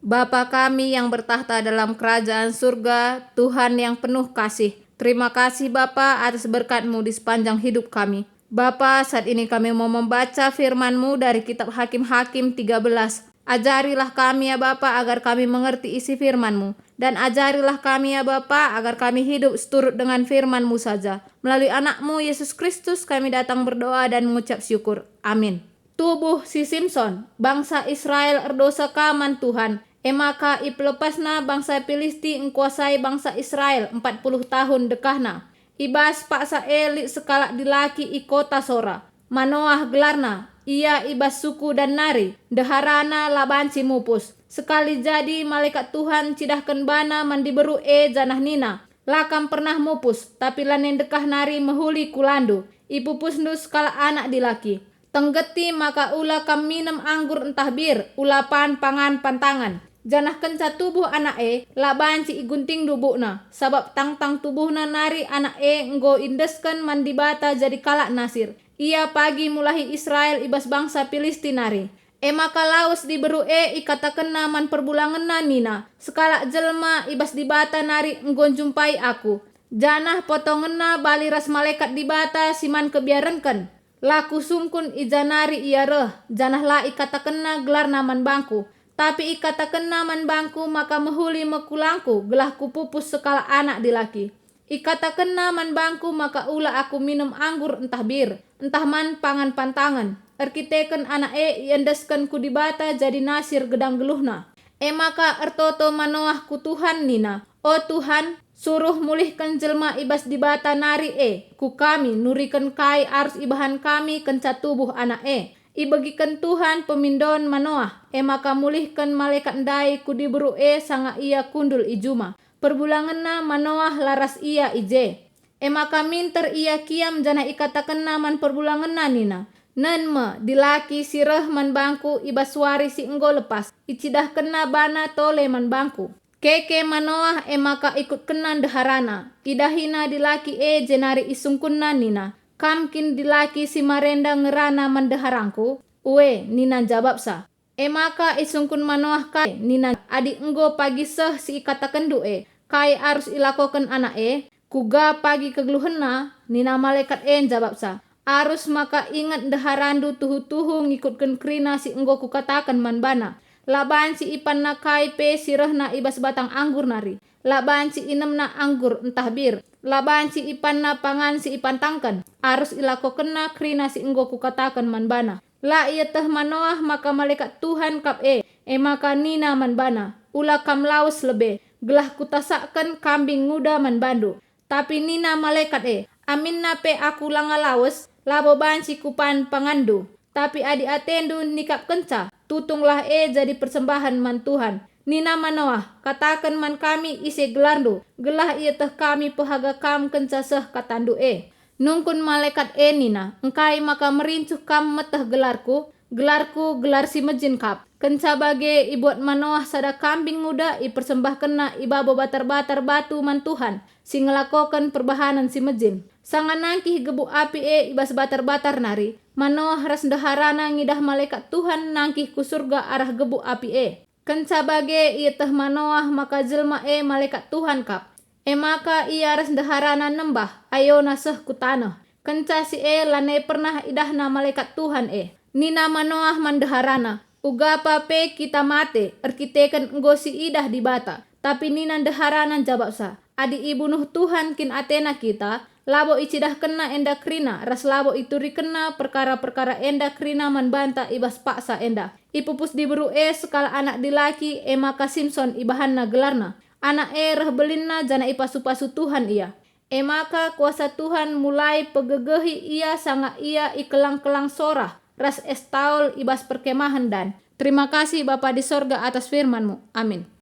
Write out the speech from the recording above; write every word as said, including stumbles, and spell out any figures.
Bapa kami yang bertakhta dalam kerajaan surga, Tuhan yang penuh kasih, terima kasih Bapa atas berkat-Mu di sepanjang hidup kami. Bapa, saat ini kami mau membaca firman-Mu dari kitab Hakim-Hakim tiga belas. Ajarilah kami, ya Bapa, agar kami mengerti isi firman-Mu. Dan ajarilah kami, ya Bapa, agar kami hidup seturut dengan firman-Mu saja. Melalui Anak-Mu, Yesus Kristus, kami datang berdoa dan mengucap syukur. Amin. Tubuh si Simson, bangsa Israel erdosa ka man Tuhan, e maka ipelepasna bangsa Pilisti ngkuasai bangsa Israel empat puluh tahun dekahna. I bas paksa e lit sekalak dilaki i kota Sora. Manoah gelarna, ia i bas suku Dan nari, ndeharana la banci mupus. Sekali jadi malekat Tuhan cidahken bana man diberu e janah nina, "La kam pernah mupus, tapi lanai ndekah nari mehuli kulandu, ipupusndu sekalak anak dilaki. Tenggeti maka ula kam minem anggur ntah bir, ula pan pangan pantangan. Janah kenca tubuh anak e, la banci iguntingndu bukna, sabap tangtang tubuhna nari anak e enggo iendesken man Dibata jadi kalak Nasir. Ia pagi mulahi Israel i bas bangsa Pilisti nari." E maka lawes diberu e ikatakenna man perbulangenna nina, "Sekalak jelma i bas Dibata nari enggo njumpai aku." Janah potongenna bali ras malekat Dibata si man kebiarenken. La kusungkun i ja nari ia reh, janah la ikatakenna gelarna man bangku. Tapi ikatakenna man bangku maka mehuli me kulangku gelah kupupus sekalak anak dilaki. Ikatakenna man bangku maka ula aku minem anggur ntah bir, ntah man pangan pantangen, erkiteken anak e iendesken ku Dibata jadi Nasir gedang geluhna. E maka ertoto Manoah ku Tuhan nina, "O Tuhan, suruh mulihken jelma i bas Dibata nari e ku kami nuriken kai arus ibahan kami kenca tubuh anak e." Ibegiken Tuhan pemindon Manoah, e maka mulihken malekat ndai ku diberu e sanga ia kundul i juma. Perbulangenna Manoah la ras ia i je. E maka minter ia kiam janah ikatakenna man perbulangenna nina, "Nen me, dilaki si reh man bangku i bas wari si enggo lepas, icidahkenna bana tole man bangku." Keke Manoah e maka ikutkenna ndeharana, idahina dilaki e jenari isungkunna nina, "Kam kin dilaki si marenda ngerana man ndeharangku?" "Ue," nina njabapsa. E maka isungkun Manoah kai nina, "Adi enggo pagi seh si ikatakenndu e, kai arus ilakoken anak e? Kuga pagi kegeluhenna?" Nina malekat e njabapsa, "Arus maka inget ndeharandu tuhu-tuhu ngikutken kerina si enggo kukataken man bana. La banci ipanna kai pe si rehna i bas batang anggur nari, la banci inemna anggur ntah bir, la banci ipanna pangan si ipantangken, arus ilakokenna kerina si enggo kukataken man bana." La ieteh Manoah maka malekat Tuhan kap e, e maka nina man bana, "Ula kam lawes lebe, gelah kutasakken kambing nguda man bandu." Tapi nina malekat e, "Aminna pe aku langa lawes, labo banci kupan panganndu. Tapi adi atendu nikapkenca, tutunglah e jadi persembahen man Tuhan." Nina Manoah, "Kataken man kami ise gelarndu, gelah ieteh kami pehaga kam kenca seh katandu e." Nungkun malekat e nina, "Engkai maka merincuh kam meteh gelarku? Gelarku gelar si mejin kap." Kenca bage ibuat Manoah sada kambing nguda ipersembahkenna i babo batar-batar batu man Tuhan, si ngelakoken perbahanen si mejin. Sanga nangkih gebuk api e i bas batar-batar nari, Manoah ras ndeharana ngidah malekat Tuhan nangkih ku surga arah gebuk api e. Kenca bage ieteh Manoah maka jelma e malekat Tuhan kap. E maka ia ras ndeharana nembah, ayona seh ku taneh. Kenca si e lanai pernah idahna malekat Tuhan e. Nina Manoah man ndeharana, "Ugapa pe kita mate erkiteken enggo siidah Dibata." Tapi nina ndeharana njabapsa, "Adi ibunuh Tuhan kin atena kita, labo icidahkenna enda kerina ras labo iturikenna perkara-perkara enda kerina man banta i bas paksa enda." Ipupus diberu e sekalak anak dilaki, e maka Simson ibahanna gelarna. Anak e reh belinna janah ipasu-pasu Tuhan ia. E maka kuasa Tuhan mulai pegegehi ia sanga ia i kelang-kelang Sorah ras Estaol i bas perkemahen Dan. Terima kasih Bapa di sorga atas firman-Mu. Amin.